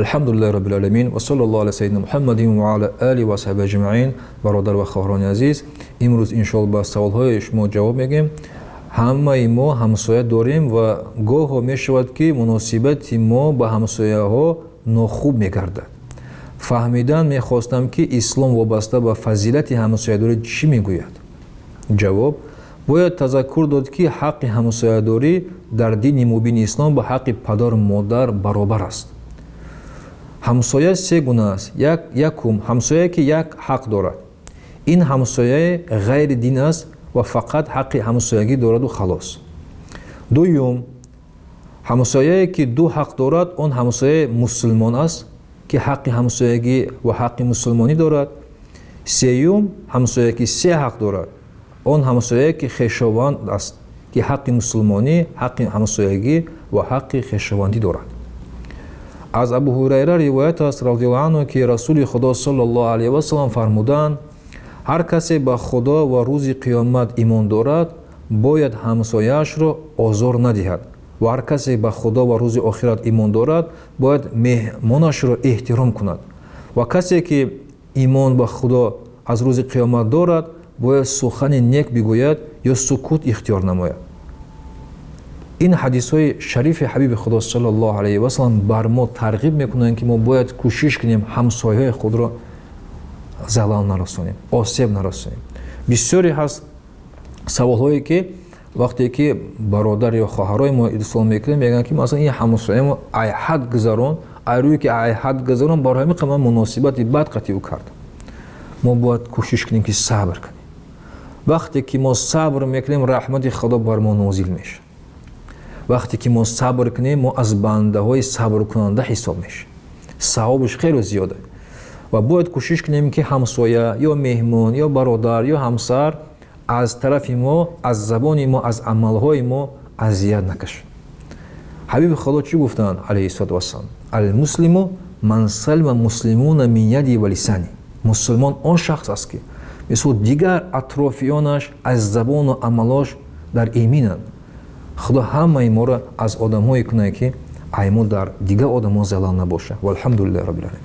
Алҳамдулиллаҳи роббил оламин ва саллаллоҳу ала саййидина Муҳаммадин ва ала олиҳи ва асҳобиҳи аҷмаин. Бародар ва хоҳарони азиз, имрӯз иншоаллоҳ ба саволҳои шумо ҷавоб мегӯем. Ҳамаи мо ҳамсоя дорем ва гоҳо мешавад, ки муносибати мо ба ҳамсояҳо нохуб мегардад. Фаҳмидан мехостам, ки ислом вобаста ба фазилати ҳамсоядорӣ чӣ мегӯяд. Ҷавоб: бояд тазаккур дод, ки ҳаққи ҳамсоядорӣ дар дини мубини ислом ба ҳаққи падару модар баробар аст. Ҳамсоя се гуна аст. Якум, ҳамсояе, ки як ҳақ дорад. Ин ҳамсояе ғайри дин аст ва фақат ҳаққи ҳамсоягӣ дораду халос. Дуюм, ҳамсояе, ки ду ҳақ дорад. Он ҳамсояе мусулмон аст, ки ҳаққи ҳамсоягӣ ва ҳаққи мусулмонӣ дорад. Сеюм, ҳамсояе, ки се ҳақ дорад. Он ҳамсояе, ки хешованд аст, ки ҳаққи мусулмонӣ, ҳаққи ҳамсоягӣ ва ҳаққи хешовандӣ дорад. Аз Абу Ҳурайра ривоят аст, радиаллоҳу анҳу, ки Расули Худо саллаллоҳу алайҳи васаллам фармуданд: ҳар касе ба Худо ва рӯзи қиёмат имон дорад, бояд ҳамсояашро озор надиҳад, ва ҳар касе ба Худо ва рӯзи охират имон дорад, бояд меҳмонашро эҳтиром кунад, ва касе ки имон ба Худо аз рӯзи қиёмат дорад, бояд сухани нек бигӯяд ё сукут ихтиёр намояд. Ин ҳадисҳои шарифи ҳабиби Худо саллаллоҳу алайҳи васаллам бар мо тарғиб мекунанд, ки мо бояд кӯшиш кунем, ҳамсояҳои худро залал нарасонем, осеб нарасонем. Бисёре ҳаст саволҳое, ки вақте ки бародар ё хоҳарои мо ирсол мекунем, мегӯянд, ки масалан, ин ҳамсоямо ай ҳад гузарон, ай рӯе ки ай ҳад гузарон, барои ҳамин қадр ман муносибати бад қатъи ӯ кардам. Мо бояд кӯшиш кунем, ки сабр кунем. Вақте ки мо сабр мекунем, раҳмати Худо бар мо нозил мешавад. Вақте ки мо сабр кунем, мо аз бандаҳои сабркунанда ҳисоб мешавем, савобаш хеле зиёда. Ва бояд кӯшиш кунем, ки ҳамсоя ё меҳмон ё бародар ё ҳамсар аз тарафи мо, аз забони мо, аз амалҳои мо азият накашад. Ҳабиби Худо чӣ гуфтанд, алайҳиссалоту вассалам? Алмуслиму ман салима муслимуна мин яди ва лисани. Мусулмон он шахс аст, ки мисол дигар атрофиёнаш аз забону амалош дар эминанд. Худо ҳамаи моро аз одамҳое кунад, ки ай мо дар дигар одамҳо залал набошад. Валҳамдулиллаҳи роббил оламин.